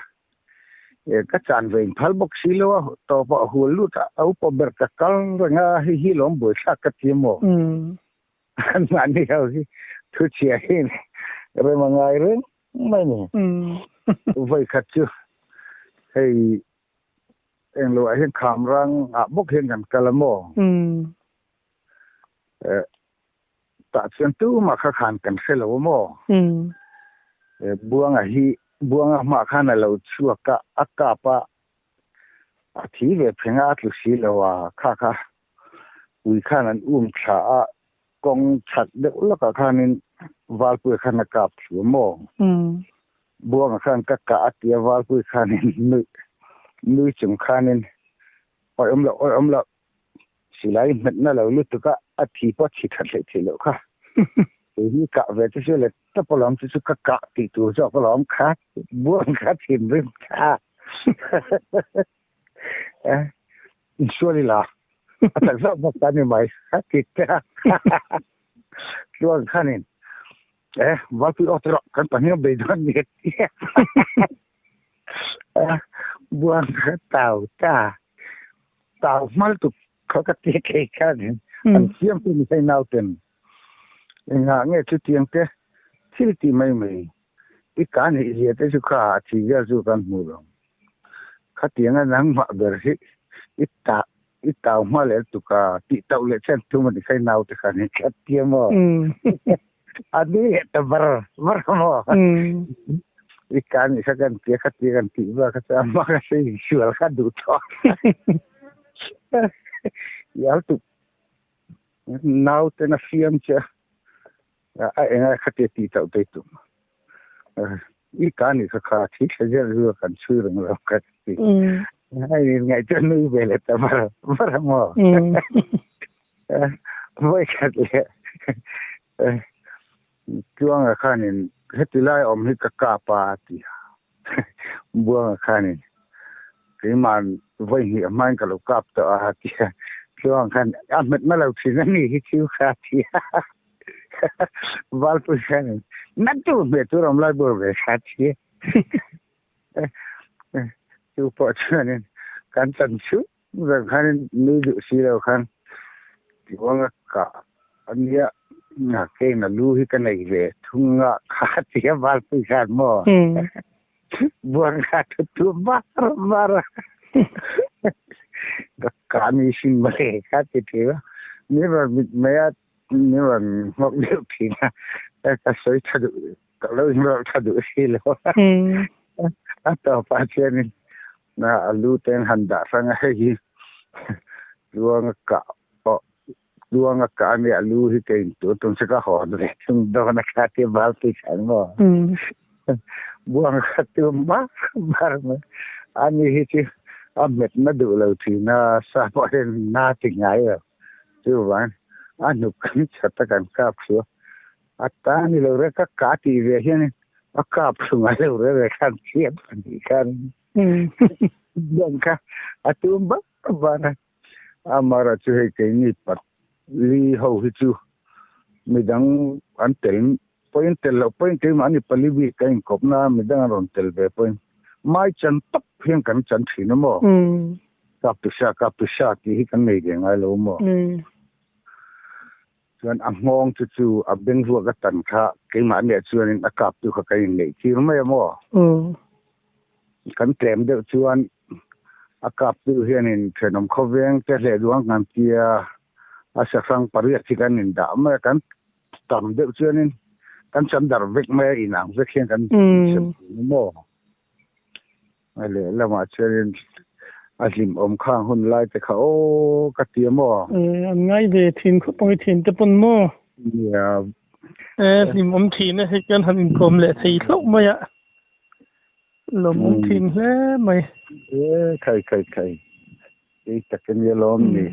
B: Ka chan ve in phal bawk si lo a, tawpah a hual lut a, a upa ber ka kal reng a, hei hi lawm buaithlak ka ti maw? Anmahni ho hi thu chhia hian rem a ngai reng mai ni. Vawi khat chu hei englo ah hian kham rang ah bawk hian kan kal a maw? Tah chuan tumah kha khan kan hre lo a maw? Buanga hi Buanga hmah khan a lo chhuak a, a kap a, a thi ve pheng a, a tlu si lo a, kha kha ui khan an um thla a, kawng chak deuh lawkah khanin Valpuia khan a kap thlu a maw? Buanga khan ka kah a ti a, Valpuia khanin nui nui chung khanin awi awm loh, awi awm loh, Silai hmetna lo lutuk a, a thi pawh thi that hleih theih loh kha. Kei hi kah ve chu chu le tawp alawm chu chu ka kah tih tur zawk alawm kha buang kha thinrim kha. Insual ila a tak zawk bawk ta ni mai a ti te a. Chuan khanin e Valpui aw ti rawh kan pahnih a bei dawn ni a ti a. Buang kha tau ta. Tau hmal tuk kha ka ti thei khan an siam tu ni hei nauten engah nge chutiang te thil ti mai mai i ka nih zia te chu kha a thi vel chu kan hmu lo khatianga nangmah ber hi i ta i tau hma leh tuk a tih tauh leh chen thum a ni hei naute khan i khat tia maw a ni leh ta bar bar maw i ka nih kha kan tia khatia kan tih bak kha chu amah kha sei insual kha duh tawh ial tuk nauten a fiam che a enga khatia tih tauh te tum i ka nih kha kha thi thla zel ru kan chhui reng lo ka ti ai ngaihtuah nui ve leh ta bar bar maw Vawi khat leh Tluanga khanin heti lai awm hi ka kap a a ti a. Buanga khanin Keiman vawi hnih a hmain ka lo kap tawh a tia tluang khan a hmet na lo thin a ni hi chu kha tia Valpui khan na tur hmeh tur awm lai bur ve kha tia chu pawh chuanin kan chan chu ber khanin nui duh si lo khan tluanga kah a nia keina lu hi ka nei ve thung a kha tia Valpui khan maw Buang kha thu tu bar bar a ka ka ni sin male kha ti thi a mi ran mit mai a mi ran ngawk deuh thin a ka sawi tha duh ka lo inrawlh tha duh si lo a tawpah chuanin na a lu te an han dah hrang a hei hi tluanga kah pawh Tluanga ka ania a lu hi kei tu tum chu ka hawn ve thung dawn a kha ti bal ti khan maw. Buang kha tu mar mar mai. Ani hi chu a hmet na duh lo thin a, sa pawh hian na ti ngai lo. Chuvang a hnuk kan chat a kan kap thlu a, a ta ni lo re ka ka tih ve hian a kap thlu ngai lo re re khan thiam a nih khan. Buang kha a tum bar bar a. Amara chu hei keini pat li ho hi chu midang an tel pawhin tel loh pawhin keimahni pali bik ka inkawp na midang an rawn tel ve pawhin mai chan tawp hian kan chan thin a maw? Kap tu sha kap tu sha tih hi kan nei ve ngai lo maw? Chuan a nghawng chu chu a beng ruak a tan kha keimahniah chuanin a kap tu kha kan inneih tir mai a maw? Kan tlem deuh chuan a kap tu hianin thenawm khawveng te hleh duang kan tia a sahrang pariat hi kan indah mai a, kan tam deuh chuanin kan chan darh vek mai a, inang vek hian kan insem thin a maw? A lehlamah chuanin a hlimawm khang hun lai te kha aw ka ti a maw?
A: An ngai ve thin khawp ang i thin te pawn maw?
B: Nia.
A: E hlimawm thin e hei kan han inkawm leh thei hlauh mai a. Lawmawm thin hle mai.
B: E khai khai khai. Kei tak ania lawm ni.